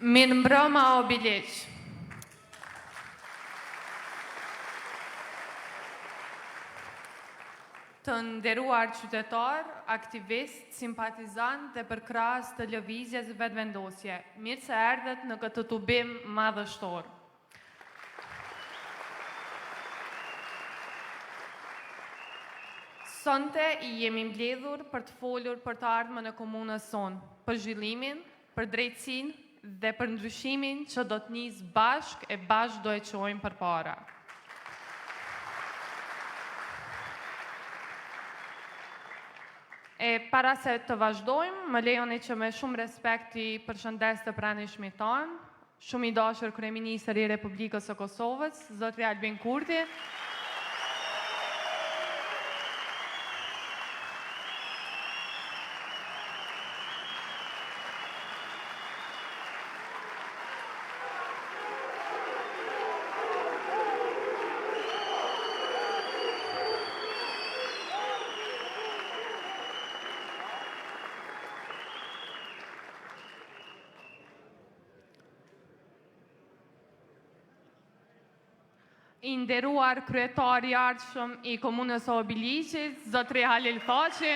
Mirëmbrëma Obiliq. Të nderuar qytetarë, aktivistë, simpatizantë dhe përkrahës të Lëvizjes Vetëvendosje, mirë se erdhët në këtë tubim madhështor. Sonte jemi mbledhur për të folur për të ardhmen e komunës sonë, për zhvillimin, për drejtësinë dhe për ndryshimin që do të nisë bashkë e bashkë do e çojmë përpara. E para se të vazhdojmë, më lejoni që me shumë respekt t'i përshëndes të pranishmit tanë, Shumë i dashur kryeministër i Republikës së Kosovës, zotri Albin Kurti, I nderuar kryetar i ardhshëm i Komunës së Obiliqit, zotri Halil Thaçi.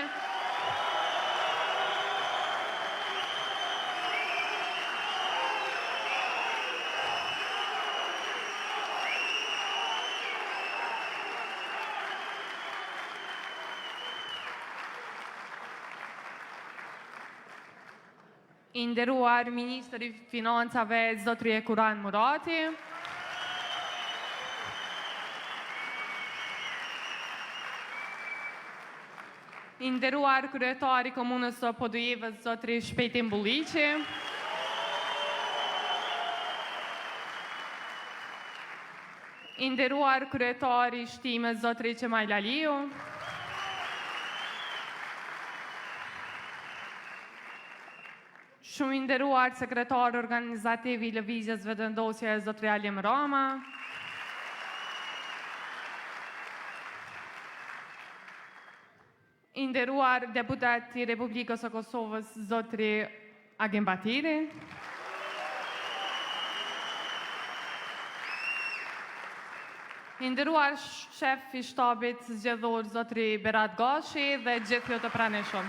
I nderuar ministër i Financave, zotri Hekuran Murati. I nderuar kryetar i Komunës së Podujevës, zotri Shpejtim Bulliqi. I nderuar kryetar i Shtimes, zotri Qemajl Aliu. Shumë i nderuar sekretar organizativ i Lëvizjes Vetëvendosje, zotri Alim Rama. I nderuar deputet i Republikës së Kosovës, zotri Agim Bahtiri. I nderuar shef i shtabit zgjedhor zotri Berat Gashi dhe gjithë ju të pranishëm.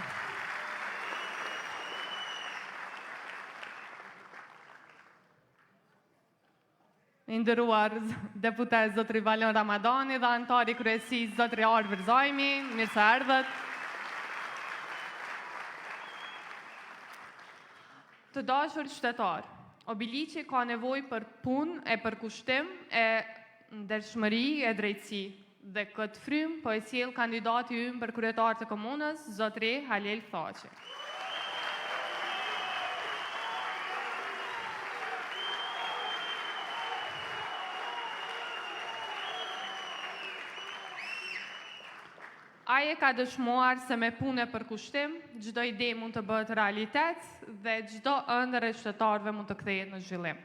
I nderuar deputet zotri Valon Ramadani dhe anëtar i kryesisë zotri Arbër Zajmi, mirë se erdhët. Të dashur qytetarë, Obiliqi ka nevojë për punë e përkushtim e ndershmëri e drejtësi dhe këtë frymë po e sjell kandidati ynë për kryetar të komunës, zotri Halil Thaçi. Ai e ka dëshmuar se me punë e përkushtim, çdo ide mund të bëhet realitet dhe çdo ëndërr e qytetarëve mund të kthehet në zhvillim.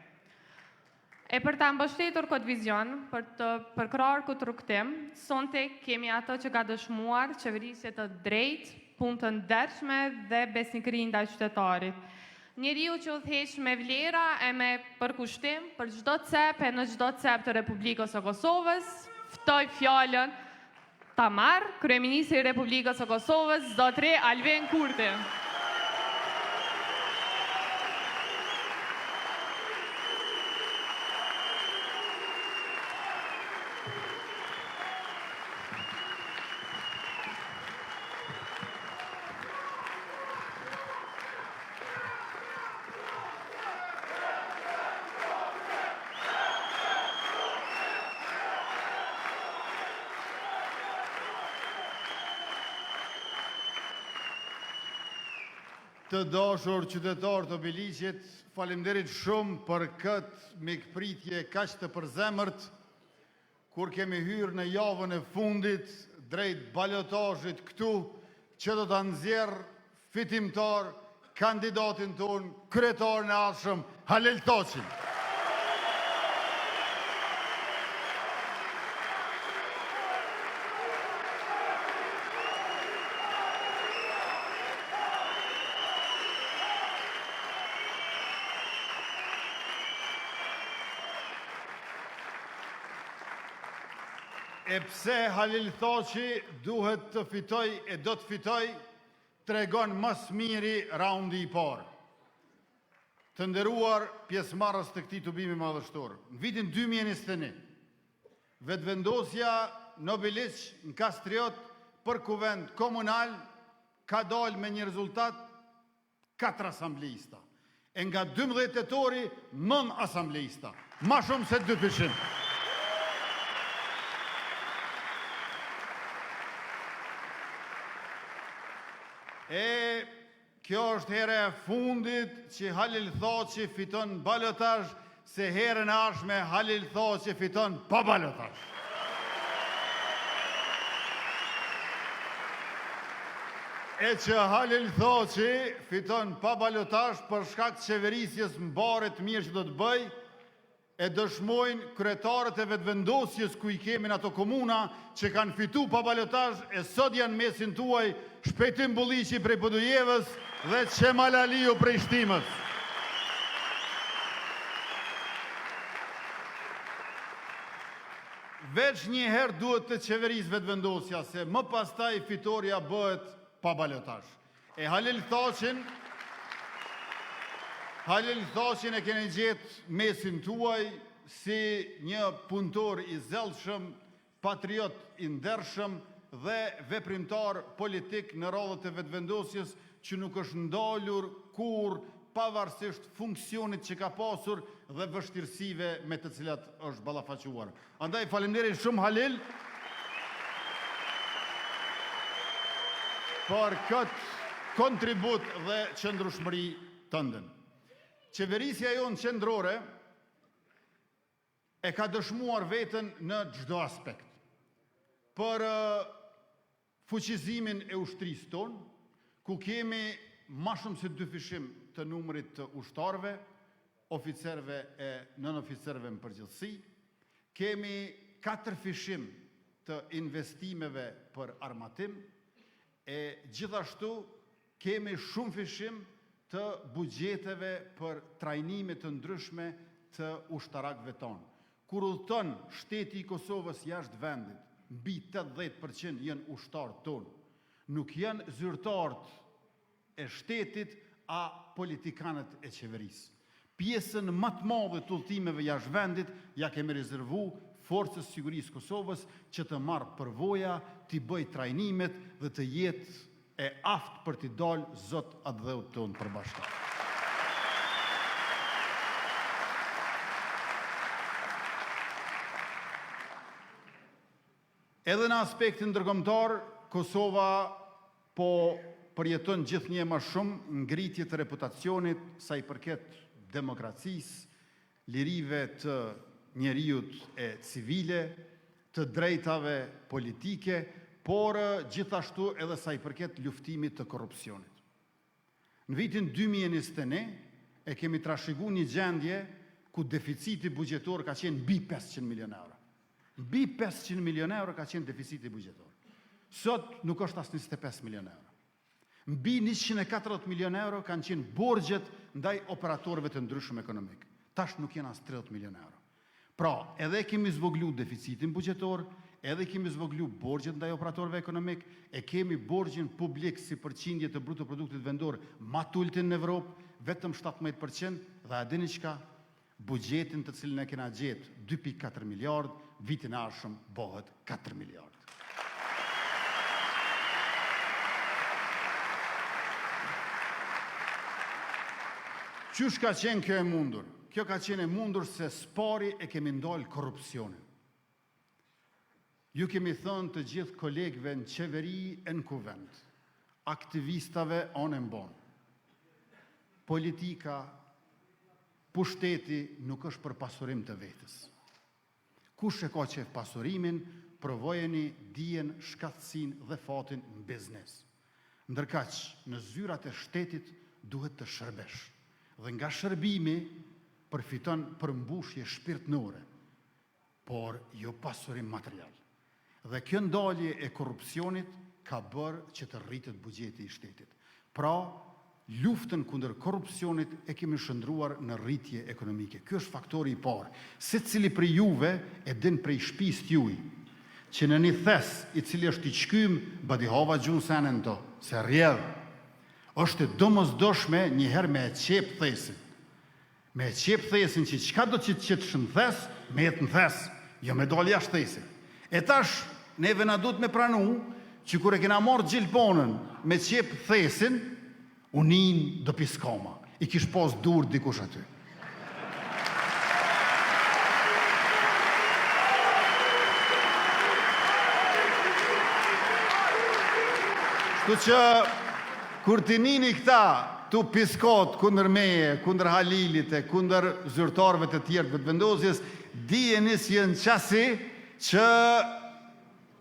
E për ta mbështetur këtë vizion, për të përkrahur këtë rrugëtim, sonte kemi atë që ka dëshmuar qeverisje të drejtë, punë të ndershme dhe besnikëri ndaj qytetarit. Njeriu që udhëheq me vlera e me përkushtim për çdo cep e në çdo cep të Republikës së Kosovës, ftoj fjalën Ta marrë kryeministri i Republikës së Kosovës, zotri Albin Kurti. Të dashur qytetarë të Obiliqit, faleminderit shumë për këtë mikpritje kaq të përzemërt Kur kemi hyrë në javën e fundit drejt balotazhit këtu, që do ta nxjerrë fitimtar kandidatin tonë, kryetarin e ardhshëm, Halil Thaçin. E pse Halil Thaçi duhet të fitojë e do të fitojë, tregon më së miri raundi i parë. Të nderuar pjesëmarrës të këtij tubimi madhështor, në vitin 2021, Vetëvendosja në Obiliq në Kastriot për kuvend komunal ka dalë me një rezultat 4 asambleista. E nga 12 tetori, 9 asambleista. Ma shumë se dyfishim. E kjo është hera e fundit që Halil Thaçi fiton balotazh, se herën e ardhshme Halil Thaçi fiton pa balotazh. E që Halil Thaçi fiton pa balotazh për shkak të qeverisjes mbarë e të mirë që do të bëjë, e dëshmojnë kryetarët e Vetëvendosjes ku i kemi në ato komuna që kanë fitu pa balotazh e sot janë mesin tuaj Shpejtim Bulliqi prej Podujevës dhe Qemal Aliu prej Shtimes. Veç një herë duhet të qeverisë Vetëvendosja, se më pastaj fitorja bëhet pa balotazh. E Halil Thaçin, Halil Thaçin e keni gjetë mesin tuaj si një punëtor i zellshëm, patriot i ndershëm dhe veprimtar politik në radhët e Vetëvendosjes që nuk është ndalur kurrë pavarësisht funksionit që ka pasur dhe vështirësive me të cilat është ballafaquar. Andaj faleminderit shumë Halil për këtë kontribut dhe qëndrueshmëri tënden. Qeverisja jonë qendrore e ka dëshmuar veten në çdo aspekt. Për fuqizimin e ushtrisë tonë, ku kemi ma shumë se dyfishim të numrit të ushtarëve, oficerëve e nënoficerëve në përgjithësi, kemi katërfishim të investimeve për armatim, e gjithashtu kemi shumëfishim të buxheteve për trajnime të ndryshme të ushtarakëve tonë. Kur udhëton shteti i Kosovës jashtë vendit, mbi 80% janë ushtarët tonë. Nuk janë zyrtarët e shtetit a politikanët e qeverisë. Pjesën më të madhe të udhëtimeve jashtë vendit ja kemi rezervu Forcës së Sigurisë Kosovës që të marrë përvoja, t'i bëj trajnimet dhe të jetë e aftë për t'i dalë zot atdheut tonë përbashkët. Edhe në aspektin ndërkombëtar, Kosova po përjeton gjithnjë më shumë ngritje të reputacionit sa i përket demokracisë, lirive të njeriut e civile, të drejtave politike, por gjithashtu edhe sa i përket luftimit të korrupsionit. Në vitin 2021 e kemi trashëguar një gjendje ku deficiti buxhetor ka qenë mbi 500 milion euro. Mbi 500 milion euro ka qenë deficiti buxhetor. Sot nuk është as 25 milion euro. Mbi 140 milion euro kanë qenë borxhet ndaj operatorëve të ndryshëm ekonomik. Tash nuk janë as 30 milion euro. Pra, edhe e kemi zvoglu deficitin buxhetor, edhe kemi zvoglu borxhet ndaj operatorëve ekonomik, e kemi borxhin publik si përqindje të bruto produktit vendor ma t'ultin në Evropë, vetëm 17% dhe a dini çka? Buxhetin të cilin e kena gjetë 2.4 miliard, vitin e ardhshëm bëhet 4 miliard. Qysh ka qenë kjo e mundur? Kjo ka qenë e mundur se s'pari e kemi ndalë korrupsionin. Ju kemi thënë të gjithë kolegëve në qeveri e në kuvend, aktivistave anë e mbanë. Politika, pushteti nuk është për pasurim të vetes. Kush e ka qef pasurimin, provojeni dijen, shkathtësinë dhe fatin në biznes. Ndërkaq, në zyrat e shtetit duhet të shërbesh. Dhe nga shërbimi përfiton përmbushje shpirtnore, por jo pasurim material. Dhe kjo ndalje e korrupsionit ka bërë që të rritet buxheti i shtetit. Pra, luftën kundër korrupsionit e kemi shndërruar në rritje ekonomike. Ky është faktori i parë. Secili prej juve e din prej shtëpisë tuaj. Që në një thes i cili është i shkym, badihava gjun sene në to, se rrjedh. Është e domosdoshme njëherë me e qep thesin. Me e qep thesin që çka do që të qitsh në thes, me jetë në thes, jo me dalë jashtë thesit. E tash, neve na duhet me pranu që kur e kena marrë gjilponën me qep thesin, u nin do piskama. I kish pas dur dikush aty. Kështu që kur t'i nini këta tu piskot kundër meje, kundër Halilit e kundër zyrtarëve të tjerë të Vetëvendosjes, dijeni se janë qasi që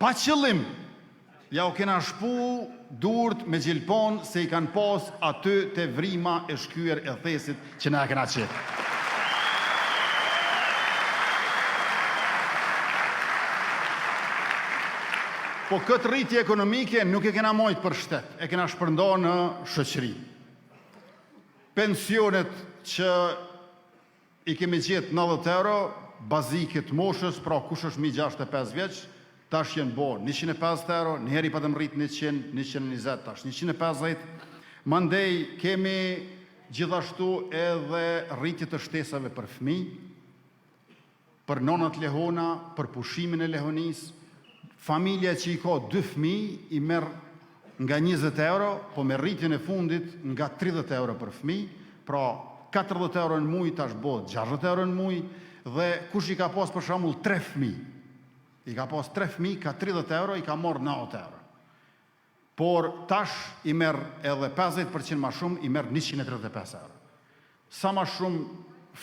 pa qëllim ja u kena shpu durt me gjilpon se i kanë pas aty te vrima e shkyer e thesit që na e kena qepë. Po këtë rritje ekonomike nuk e kena majtë për shtet, e kena shpërnda në shoqëri. Pensionet që i kemi gjetë 90 euro, bazike të moshës, pra kush është mi 65 vjeç, tash janë bo 150 euro, njëherë i patëm rrit 100, 120, tash 150. Mandej kemi gjithashtu edhe rritje të shtesave për fëmijë, për nonat lehona, për pushimin e lehonisë, familja që i ka dy fëmijë i merr nga 20 euro, po me rritjen e fundit nga 30 euro për fëmijë, pra 40 euro në muaj tash bëhet 60 euro në muaj dhe kush i ka pas për shembull 3 fëmijë, i ka pas 3 fëmijë, ka 30 euro, i ka marrë 90 euro. Por tash i merr edhe 50% ma shumë, i merr 135 euro. Sa ma shumë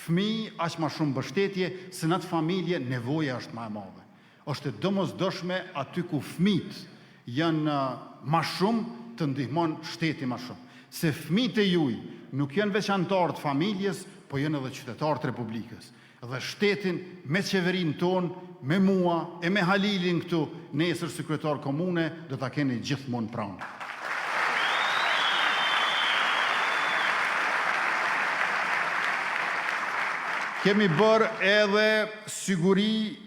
fëmijë, aq ma shumë mbështetje, se në atë familje nevoja është ma e madhe. Është e domosdoshme aty ku fëmijët janë ma shumë të ndihmon shteti ma shumë. Se fëmijët e juj nuk janë veç anëtarë të familjes, po janë edhe qytetarë të Republikës. Dhe shtetin me qeverinë tonë, me mua e me Halilin këtu, nesër si kryetar komune, do ta keni gjithmonë pranë. Kemi bërë edhe siguri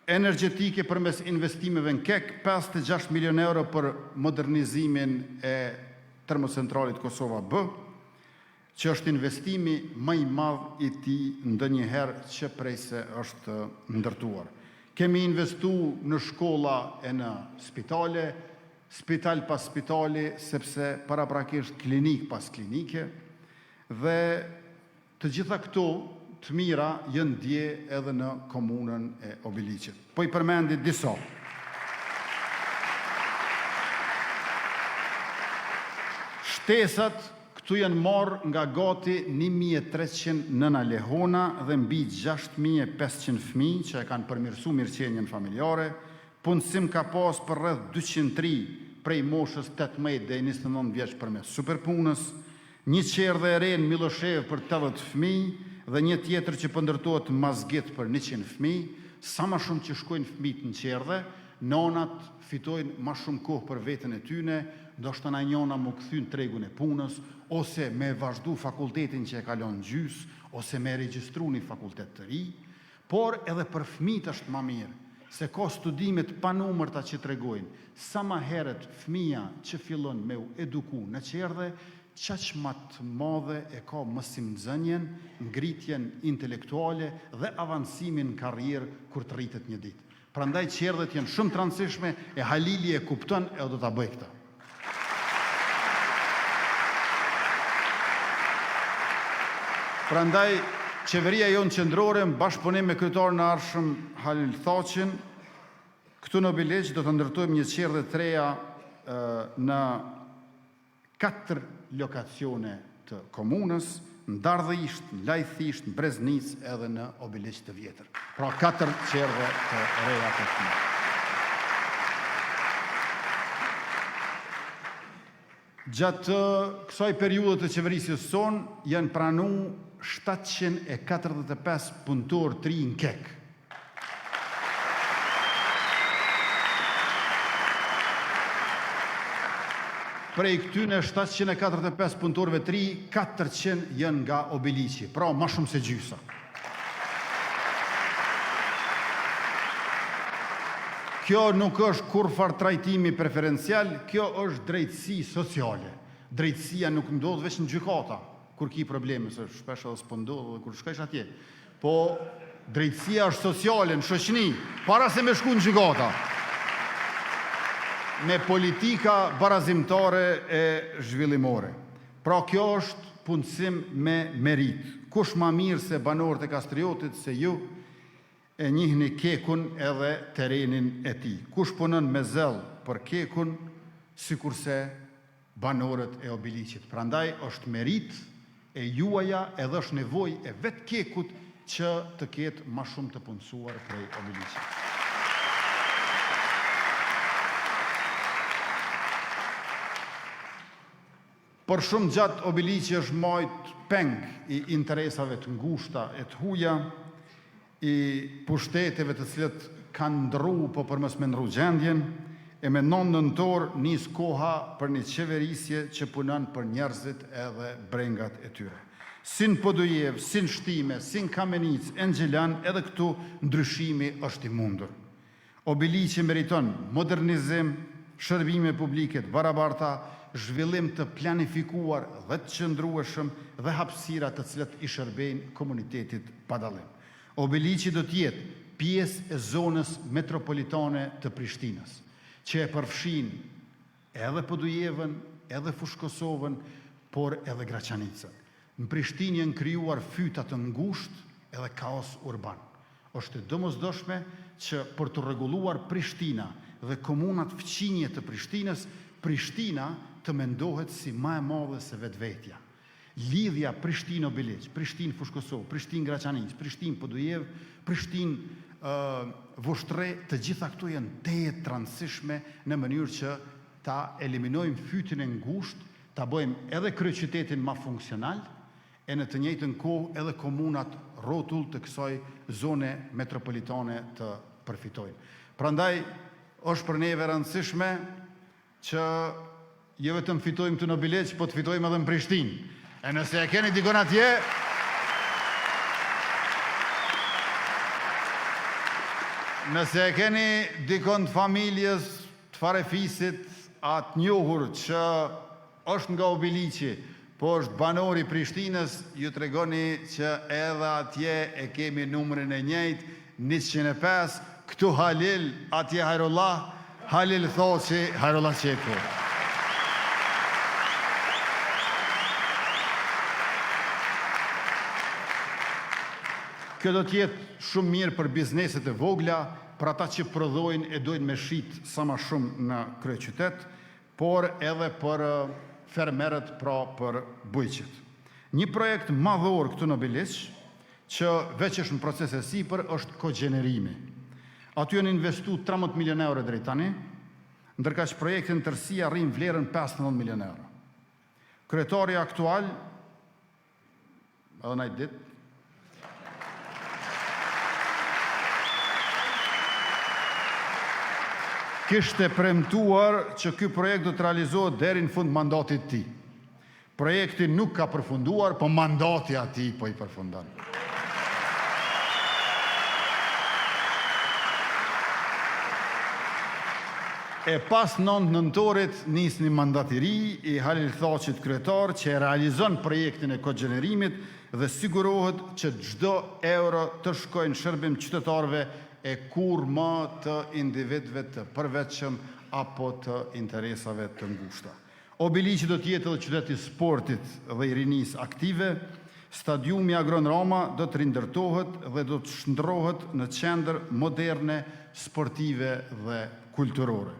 energjetike përmes investimeve në KEK, 56 milion euro për modernizimin e termocentralit Kosova B, që është investimi më i madh i tij ndonjëherë që prej se është ndërtuar. Kemi investu në shkolla e në spitale, spital pas spitali, sepse paraprakisht klinik pas klinike, dhe të gjitha këto të mira janë dje edhe në komunën e Obiliqit. Po i përmendi disa. Shtesat këtu janë marrë nga gati 1300 nëna lehona dhe mbi 6500 fëmijë që e kanë përmirësu mirëqenien familjare. Punësim ka pas për rreth 203 prej moshës 18 deri 29 vjeç përmes superpunës, një çerdhe e re në Miloshev për 80 fëmijë dhe një tjetër që po ndërtohet në Mazgit për 100 fëmijë. Sa më shumë që shkojnë fëmijët në çerdhe, nonat fitojnë ma shumë kohë për veten e tyne, ndoshta na njona mu kthy në tregun e punës, ose me vazhdu fakultetin që e ka lënë gjys, ose me regjistru një fakultet të ri, por edhe për fëmijët është ma mirë, se ka studime të panumërta që tregojnë sa ma herët fëmija që fillon me u eduku në çerdhe, qaq ma të madhe e ka mësimnxënien, ngritjen intelektuale dhe avancimin në karrierë kur të rritet një ditë. Prandaj çerdhet janë shumë të rëndësishme e Halili e kupton e do ta bëjë këtë. Prandaj qeveria jonë qendrore në bashkëpunim me kryetarin e ardhshëm Halil Thaçin, këtu në Obiliq do të ndërtojmë një çerdhe të reja në katër lokacione të komunës, në Dardhisht, në Lajthisht, në Breznicë edhe në Obiliq të Vjetër. Pra katër çerdhe të reja për fëmijë. Gjatë kësaj periudhe të qeverisjes sonë janë pranu 745 punëtorë të ri në KEK. Prej këtyne 745 punëtorëve të ri, 400 janë nga Obiliqi, pra ma shumë se gjysa. Kjo nuk është kurrfarë trajtimi preferencial, kjo është drejtësi sociale. Drejtësia nuk ndodh veç në gjykata, kur ki probleme, se shpesh edhe s'po ndodh edhe kur shkojsh atje. Po drejtësia është sociale në shoqni, para se me shku në gjykata. Me politika barazimtare e zhvillimore. Pra kjo është punësim me meritë. Kush ma mirë se banorët e Kastriotit se ju e njihni KEK-un edhe terrenin e tij. Kush punon me zell për KEK-un sikurse banorët e Obiliqit. Prandaj është meritë e juaja edhe është nevojë e vetë KEK-ut që të ketë ma shumë të punësuar prej Obiliqit. Për shumë gjatë Obiliqi është majt peng i interesave të ngushta e të huja, i pushteteve të cilët kanë ndrru, po për mos me ndrru gjendjen, e me 9 nëntor nis koha për një qeverisje që punon për njerëzit edhe brengat e tyre. Si në Podujevë, si në Shtime, si në Kamenicë e në Gjilan, edhe këtu ndryshimi është i mundur. Obiliqi meriton modernizim, shërbime publike të barabarta, zhvillim të planifikuar dhe të qëndrueshëm dhe hapësira të cilat i shërbejnë komunitetit pa dallim. Obiliqi do të jetë pjesë e zonës metropolitane të Prishtinës, që e përfshin edhe Podujevën, edhe Fushë-Kosovën, por edhe Graçanicën. Në Prishtinë janë krijuar fyta të ngushtë edhe kaos urban. Është e domosdoshme që për të rregulluar Prishtina dhe komunat fqinje të Prishtinës, Prishtina të mendohet si ma e madhe se vetvetja. Lidhja Prishtinë-Obiliq, Prishtinë-Fushë-Kosovë, Prishtinë-Graçanicë, Prishtinë-Podujevë, Prishtinë Vushtrri, të gjitha këto janë tejet të rëndësishme në mënyrë që ta eliminojmë fytin e ngushtë, ta bëjmë edhe kryeqytetin ma funksional, e në të njëjtën kohë edhe komunat rrotull të kësaj zone metropolitane të përfitojnë. Prandaj është për neve e rëndësishme që jo vetëm fitojmë këtu në Obiliq, po të fitojmë edhe në Prishtinë. E nëse e keni dikon atje, Nëse e keni dikon të familjes, të farefisit, a të njohur që është nga Obiliqi, po është banor i Prishtinës, ju tregoni që edhe atje e kemi numrin e njëjtë, 105, këtu Halil, atje Hajrullah, Halil Thaçi, Hajrullah Çeku. Kjo do të jetë shumë mirë për bizneset e vogla, për ata që prodhojnë e dojnë me shit sa ma shumë në kryeqytet, por edhe për fermerët, pra për bujqit. Një projekt madhor këtu në Obiliq, që veç është në proces e sipër, është kogjenerimi. Aty janë investu 13 milion euro deri tani, ndërkaq projekti në tërësi arrin vlerën 59 milion euro. Kryetari aktual, edhe naj ditë, kishte premtuar që ky projekt do të realizohet deri në fund mandatit të tij. Projekti nuk ka përfunduar, po mandati atij po i përfundon. E pas 9 nëntorit nis një mandat i ri i Halil Thaçit kryetar që e realizon projektin e kogjenerimit dhe sigurohet që çdo euro të shkojë në shërbim qytetarëve e kurrë ma të individëve të përveçëm apo të interesave të ngushta. Obiliqi do të jetë edhe qytet i sportit dhe i rinisë aktive. Stadiumi Agron Rama do të rindërtohet dhe do të shndërrohet në qendër moderne, sportive dhe kulturore.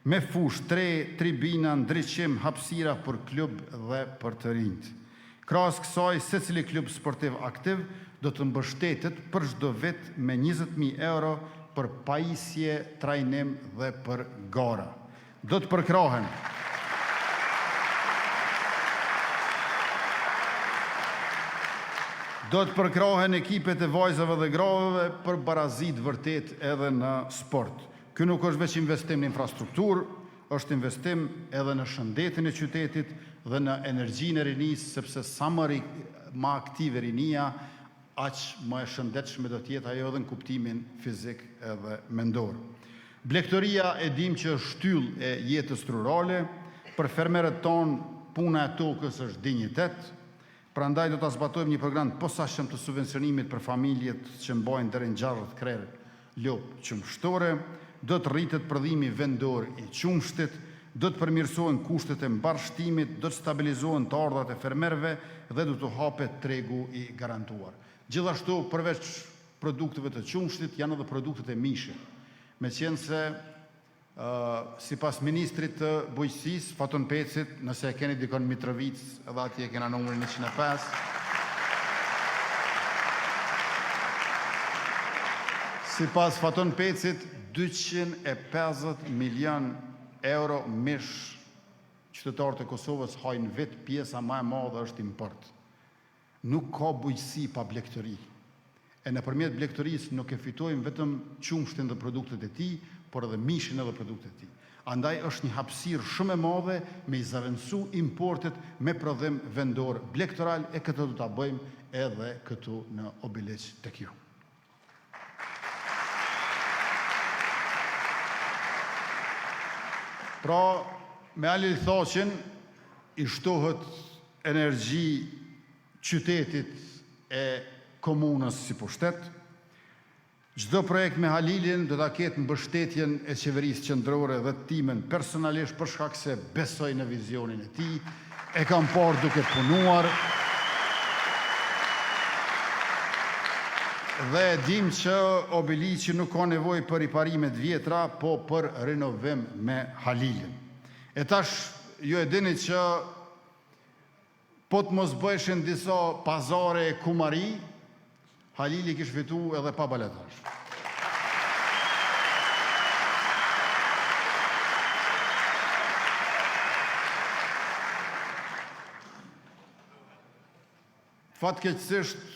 Me fushë të re, tribina, ndriçim, hapësira për klub dhe për të rinjtë. Krahas kësaj, secili klub sportiv aktiv do të mbështetet për çdo vit me 20.000 euro për pajisje, trajnim dhe për gara. Do të përkrahen Do të përkrahen ekipet e vajzave dhe grave për barazi të vërtetë edhe në sport. Ky nuk është veç investim në infrastrukturë, është investim edhe në shëndetin e qytetit dhe në energjinë e rinisë, sepse sa më, ri, më aktive rinia, aq më e shëndetshme do të jetë ajo edhe në kuptimin fizik edhe mendor. Blegtoria e dimë që është shtyllë e jetës rurale, për fermerët tonë puna e tokës është dinjitet, prandaj do ta zbatojmë një program të posaçëm të subvencionimit për familjet që mbajnë deri në 60 krerë lopë qumështore, do të rritet prodhimi vendor i qumështit, do të përmirësohen kushtet e mbarështimit, do të stabilizohen të ardhurat e fermerëve dhe do t'u hapet tregu i garantuar. Gjithashtu, përveç produkteve të qumështit, janë edhe produktet e mishit. Meqenëse, sipas ministrit të Bujqësisë, Faton Pecit, nëse e keni dikon në Mitrovicë, edhe atje kena numrin 105, Sipas Faton Pecit, 250 milion euro mish qytetarët e Kosovës hajnë në vit, pjesa ma e madhe është import. Nuk ka bujqësi pa blegtori. E nëpërmjet blegtorisë nuk e fitojmë vetëm qumështin dhe produktet e tij, por edhe mishin edhe produktet e tij. Andaj është një hapësirë shumë e madhe me i zavendësu importet me prodhim vendor blegtoral e këtë do ta bëjmë edhe këtu në Obiliq tek ju. Pra, me Halil Thaçin i shtohet energji qytetit e komunës si pushtet. Çdo projekt me Halilin do ta ketë mbështetjen e qeverisë qendrore dhe timen personalisht për shkak se besoj në vizionin e tij, e kam parë duke punuar dhe e dim që Obiliqi nuk ka nevojë për riparime të vjetra, po për rinovim me Halilin. E tash, ju e dini që po të mos bëjshin disa pazare e kumari, Halili kish fitu edhe pa balotazh. Fatkeqësisht,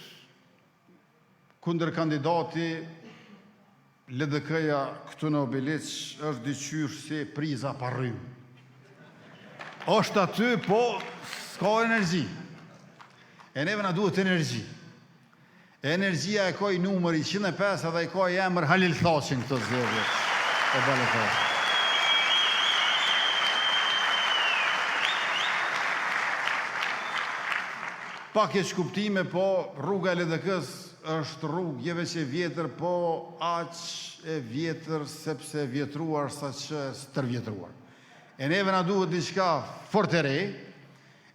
kundërkandidati LDK-ja këtu në Obiliq është diqysh si priza pa rrymë. Është aty, po s'ka energji. E neve na duhet energji. E energjia e ka i numër 105 edhe e ka i emër Halil Thaçin këto zgjedhje e balotazh. Pa keqkuptime, po rruga e LDK-s është rrugë jo veç e vjetër, po aq e vjetër sepse e vjetruar sa që e stërvjetruar. E neve na duhet diçka fort e re,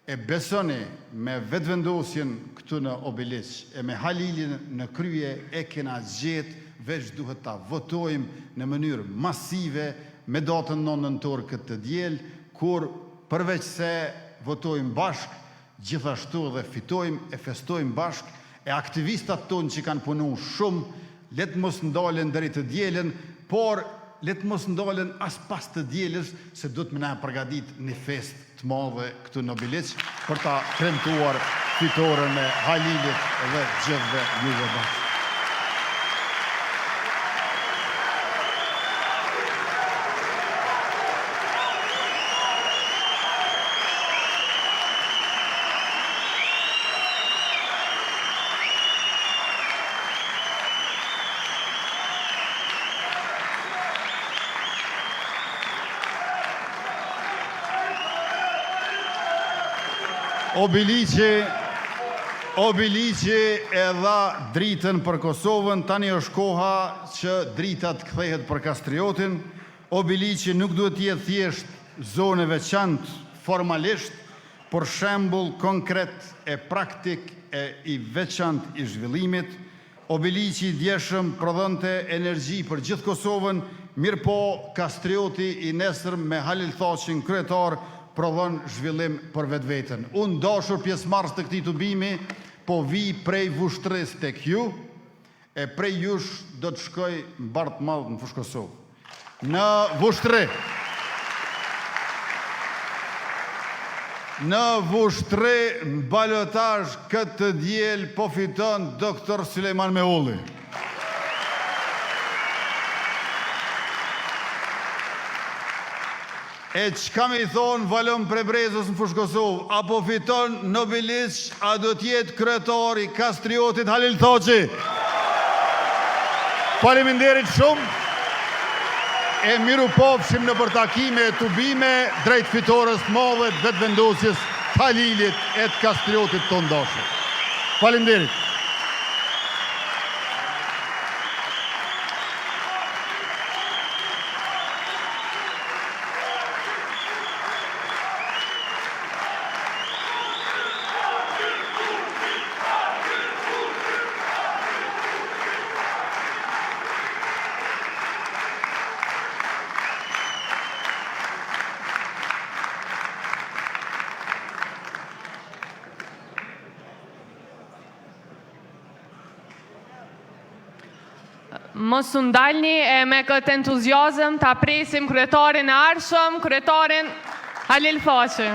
e besoni me vetëvendosjen këtu në Obiliq e me Halilin në krye e kena gjetë, veç duhet ta votojmë në mënyrë masive me datën 9 nëntor këtë të diel, kur përveç se votojmë bashkë, Gjithashtu dhe fitojmë e festojmë bashkë e aktivistat tonë që kanë punu shumë, le të mos ndalen deri të dielën, por le të mos ndalen as pas të dielës, se duhet me na e përgatit një festë të madhe këtu në Obiliq për ta kremtuar fitoren e Halilit dhe gjithëve juve bashkë. Obiliqi, Obiliqi e dha dritën për Kosovën, tani është koha që drita të kthehet për Kastriotin. Obiliqi nuk duhet të jetë thjesht zonë e veçantë formalisht, por shembull konkret e praktik e i veçantë i zhvillimit. Obiliqi i djeshëm prodhonte energji për gjithë Kosovën, mirëpo Kastrioti i nesërm me Halil Thaçin kryetar prodhon zhvillim për vetveten. Unë dashur pjesëmarrës të këtij tubimi, po vij prej Vushtrrisë tek ju, e prej jush do të shkoj mbarë të madh në Fushë Kosovë. Në Vushtrri. Në Vushtrri, në balotazh këtë të diel po fiton Dr. Sulejman Meholli. E çka me i thonë Valon Prebrezës në Fushë Kosovë, a po fiton në Obiliq, a do t'jetë kryetar i Kastriotit Halil Thaçi? Faleminderit shumë. e mirupafshim nëpër takime e tubime drejt fitores të madhe të Vetëvendosjes, të Halilit e të Kastriotit tonë dashur. Faleminderit! Mos u ndalni e me këtë entuziazëm ta presim kryetarin e ardhshëm, kryetarin Halil Thaçi.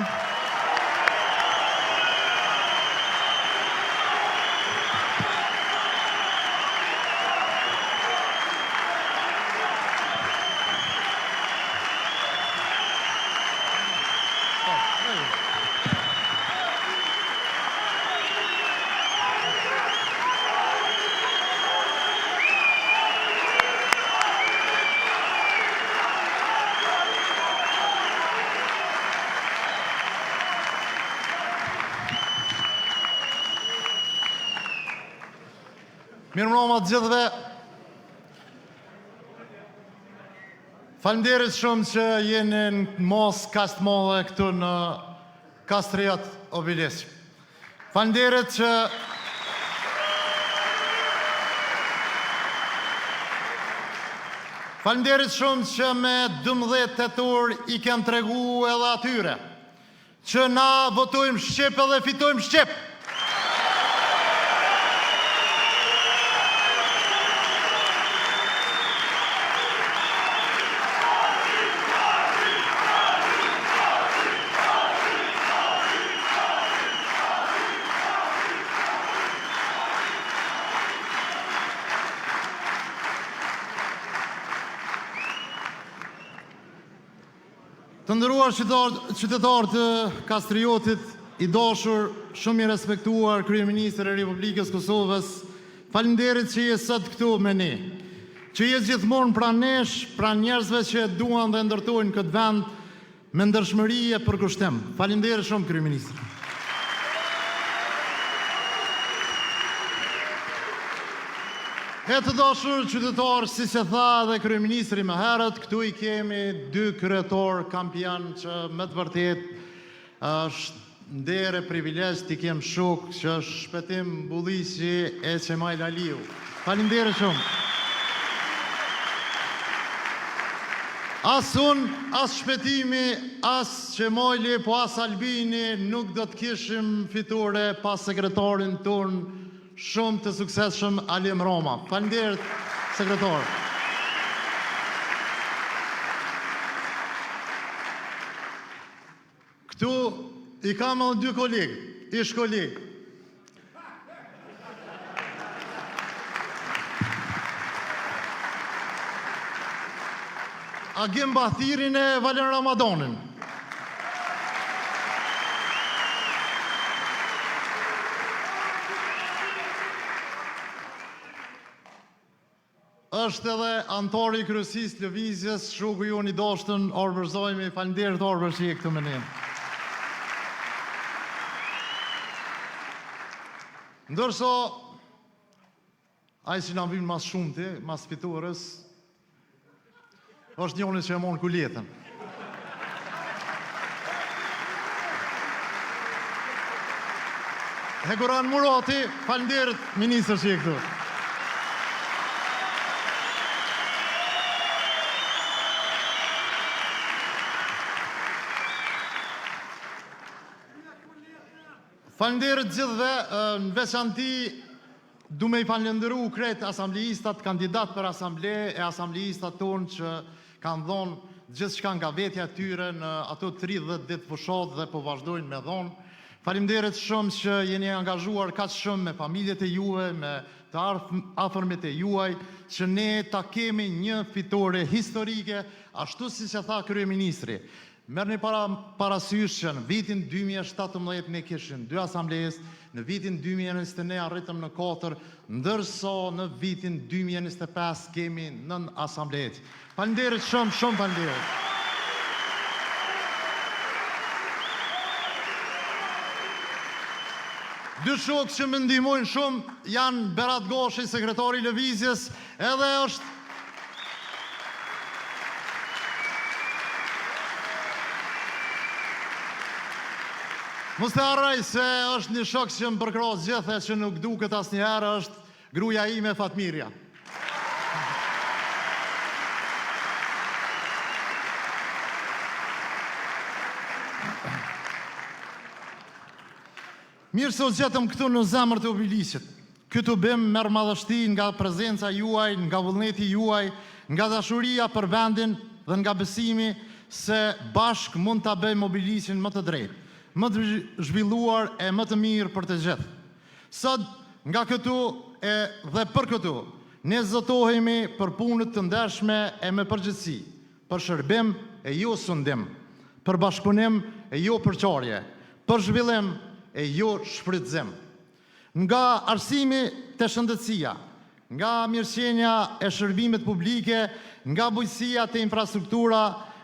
Mirëmbrëma të gjithëve. Faleminderit shumë që jeni në masë kaq të madhe këtu në Kastriot Obiliq. Faleminderit që Faleminderit shumë që me 12 tetor i kem tregu edhe atyre Që na votojmë shqip edhe fitojmë shqip! Të nderuar qytetarë të Kastriotit, i dashur, shumë i respektuar kryeministër i Republikës së Kosovës, faleminderit që je sot këtu me ne, që je gjithmonë pranë nesh, pranë njerëzve që e duan dhe ndërtojnë këtë vend me ndershmëri e përkushtim. Faleminderit shumë kryeministër. E të dashur qytetarë, siç e tha edhe kryeministri më herët, këtu i kemi dy kryetarë kampion që me të vërtetë është nder e privilegj t'i kem shokë që është Shpëtim Bulliqi e Qemajl Aliu. Faleminderit shumë. As unë, as Shpëtimi, as Qemajli, po as Albini nuk do të kishim fitore pa sekretarin tonë shumë të suksesshëm Alim Rama. Faleminderit, sekretar. Këtu i kam edhe dy kolegë, ish kolegë. Agim Bahtirin e Valon Ramadanin. Është edhe anëtari i kryesisë Lëvizjes, shoku jonë i dashtun Arbër Zajmi, faleminderit Arbër që je këtu me ne. Ndërsa ai që na vyn mas shumti, mas fitores, Është njoni që e mon kuletën. Hekuran Murati, faleminderit ministër që je këtu. Faleminderit gjithëve, në veçanti Du me i falënderu krejt asambleistat, kandidat për asamble e asambleistat tonë që kanë dhonë gjithçka nga vetja e tyre në ato 30 ditë fushatë dhe po vazhdojnë me dhonë. Faleminderit shumë që jeni angazhuar kaq shumë me familjet e juve, me të afërmit e juaj, që ne ta kemi një fitore historike, ashtu siç e tha kryeministri. Merrni para parasysh që në vitin 2017 ne kishim dy asambleistë. në vitin 2021 arritëm në 4, ndërsa në vitin 2025 kemi 9 asambleistë. Faleminderit shumë, shumë faleminderit. Dy shokë që më ndihmojnë shumë janë Berat Gashi, sekretari i Lëvizjes, edhe është Mos të harroj se është një shok që më përkrah gjithë e që nuk duket asnjëherë është gruaja ime Fatmirja. Mirë se u gjetëm këtu në zemër të Obiliqit. Ky tubim merr madhështi nga prezenca juaj, nga vullneti juaj, nga dashuria për vendin dhe nga besimi se bashkë mund ta bëjmë Obiliqin më të drejtë, më të zhvilluar e më të mirë për të gjithë. Sot, nga këtu e dhe për këtu, ne zotohemi për punë të ndershme e me përgjegjësi, për shërbim e jo sundim, për bashkëpunim e jo përçarje, për zhvillim e jo shfrytëzim. Nga arsimi te shëndetësia, nga mirëqenia e shërbimet publike, nga bujqësia te infrastruktura,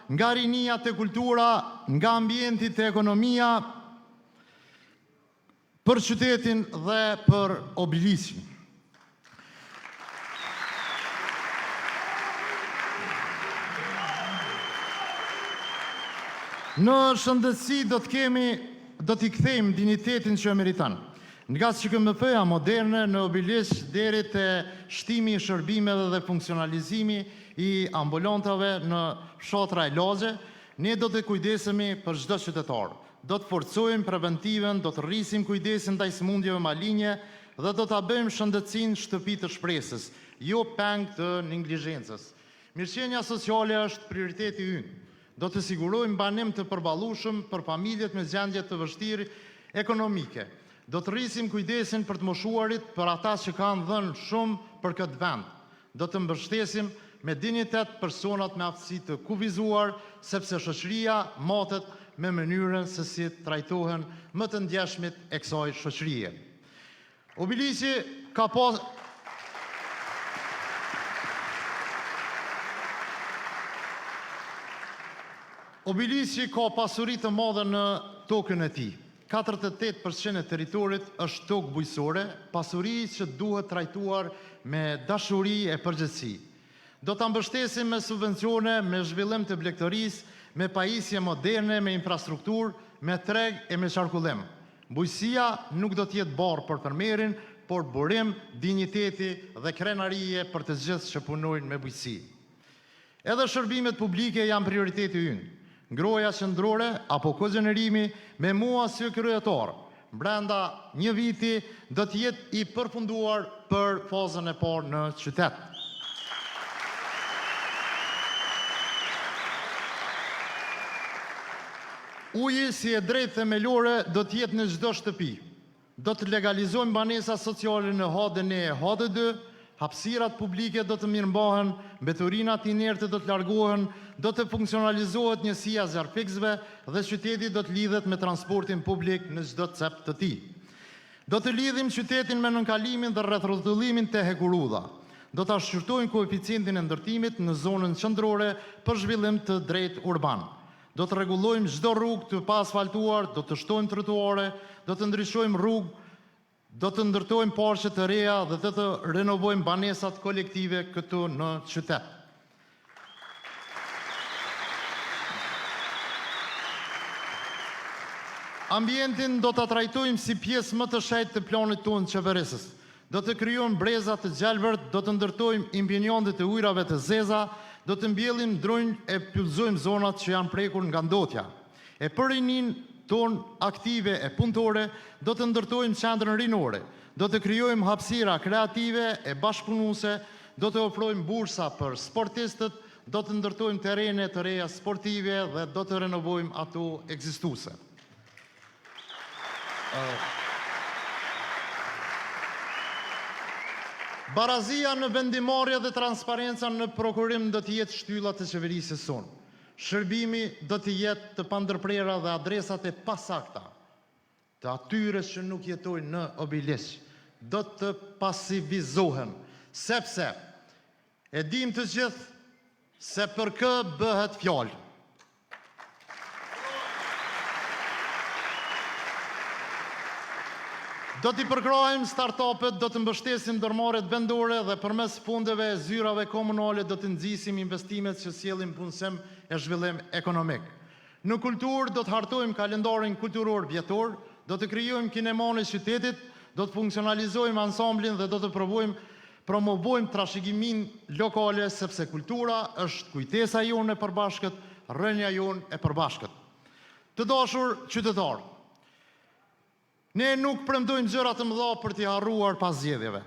nga rinia te kultura, nga ambienti te ekonomia, për qytetin dhe për Obiliqin. Në shëndetësi do të kemi do t'i kthejmë dinjitetin që e meriton. Nga QKMF-ja moderne në Obiliq deri te shtimi i shërbimeve dhe funksionalizimi i ambulantave në fshatra e lagje, ne do të kujdesemi për çdo qytetar. Do të forcojmë preventivën, do të rrisim kujdesin ndaj sëmundjeve malinje dhe do ta bëjmë shëndetësinë shtëpi të shpresës, jo peng të neglizhencës. Mirëqenia sociale është prioriteti ynë. Do të sigurojmë banim të përballueshëm për familjet me gjendje të vështirë ekonomike. Do të rrisim kujdesin për të moshuarit, për ata që kanë dhënë shumë për këtë vend. Do të mbështesim me dinjitet personat me aftësi të kufizuar, sepse shoqëria matet me mënyrën se si trajtohen më të ndjeshmit e kësaj shoqërie. Obiliqi ka pas Obiliqi ka pasuri të madhe në tokën e tij. 48% e territorit është tokë bujqësore, pasuri që duhet trajtuar me dashuri e përgjegjësi. Do ta mbështesim me subvencione, me zhvillim të blegtorisë, me pajisje moderne, me infrastrukturë, me treg e me qarkullim. Bujqësia nuk do të jetë barrë për fermerin, por burim dinjiteti dhe krenarie për të gjithë që punojnë me bujqësi. Edhe shërbimet publike janë prioriteti ynë. Ngrohja qendrore apo kogjenerimi me mua si kryetar, brenda një viti do të jetë i përfunduar për fazën e parë në qytet. Uji si e drejtë themelore do të jetë në çdo shtëpi. Do të legalizojmë banesa sociale në HD1 e HD2, hapësirat publike do të mirëmbahen, mbeturinat inerte do të largohen, do të funksionalizohet njësia e zjarrfikësve dhe qyteti do të lidhet me transportin publik në çdo cep të tij. Do të lidhim qytetin me nënkalimin dhe rrethrrotullimin te hekurudha. Do ta shqyrtojmë koeficientin e ndërtimit në zonën qendrore për zhvillim të drejtë urban. Do të rregullojmë çdo rrugë të paasfaltuar, do të shtojmë trotuare, do të ndriçojmë rrugë, do të ndërtojmë parqe të reja dhe do të renovojmë banesat kolektive këtu në qytet. Ambientin do ta trajtojmë si pjesë më të shenjtë të planit tonë qeverisës. Do të krijojmë breza të gjelbërt, do të ndërtojmë impiantet e ujërave të zeza, do të mbjellim drunj e pyllëzojmë zonat që janë prekur nga ndotja. E për rininë tonë aktive e punëtore, do të ndërtojmë qendrën rinore, do të krijojmë hapësira kreative e bashkëpunuese, do të ofrojmë bursa për sportistët, do të ndërtojmë terrene të reja sportive dhe do të renovojmë ato ekzistuese. Barazia në vendimmarrje dhe transparenca në prokurim do të jetë shtyllat e qeverisjes sonë. Shërbimi do të jetë të pandërprera dhe adresat e pasakta. të atyre që nuk jetojnë në Obiliq, do të pasivizohen, sepse e dimë të gjithë se për kë bëhet fjalë. Do t'i përkrahim startup-et, do të mbështesim ndërmarrjet vendore dhe përmes fondeve e zyrave komunale do të nxisim investimet që sjellin punësim e zhvillim ekonomik. Në kulturë do të hartojmë kalendarin kulturor vjetor, do të krijojmë kinemanë e qytetit, do të funksionalizojmë ansamblin dhe do të provojmë promovojmë trashëgiminë lokale sepse kultura është kujtesa jonë e përbashkët, rrënja jonë e përbashkët. Të dashur qytetarë, ne nuk premtojmë gjëra të mëdha për t'i harruar pas zgjedhjeve.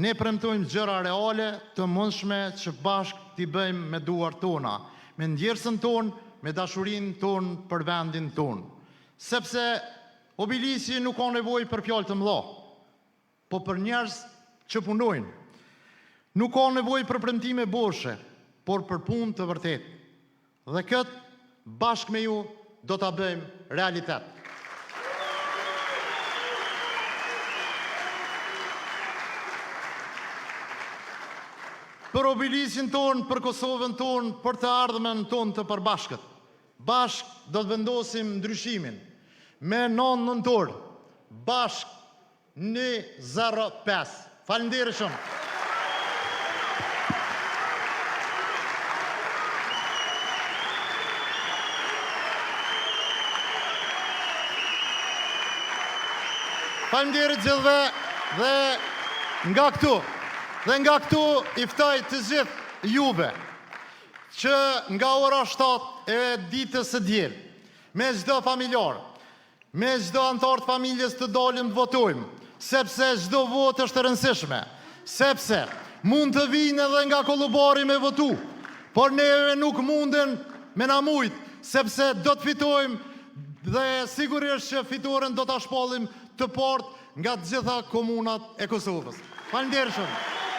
Ne premtojmë gjëra reale, të mundshme që bashkë t'i bëjmë me duart tona, me ndjersën tonë, me dashurinë tonë për vendin tonë. Sepse Obiliqi nuk ka nevojë për fjalë të mëdha, po për njerëz që punojnë. Nuk ka nevojë për premtime boshe, por për punë të vërtetë. Dhe këtë, bashkë me ju, do ta bëjmë realitet. Për Obiliqin tonë, për Kosovën tonë, për të ardhmen tonë të përbashkët. Bashkë do të vendosim ndryshimin. Me 9 nëntor, bashkë 105. Faleminderit shumë. Faleminderit gjithëve dhe nga këtu, dhe nga këtu i ftoj të gjithë juve që nga ora 7 e ditës së diel, me çdo familjar, me çdo anëtar të familjes të dalim të votojmë, sepse çdo votë është e rëndësishme, sepse mund të vinë edhe nga Kolubari me votu, por neve nuk munden me na mujt, sepse do të fitojmë dhe sigurisht që fitoren do ta shpallim të partë nga të gjitha komunat e Kosovës. Faleminderit shumë.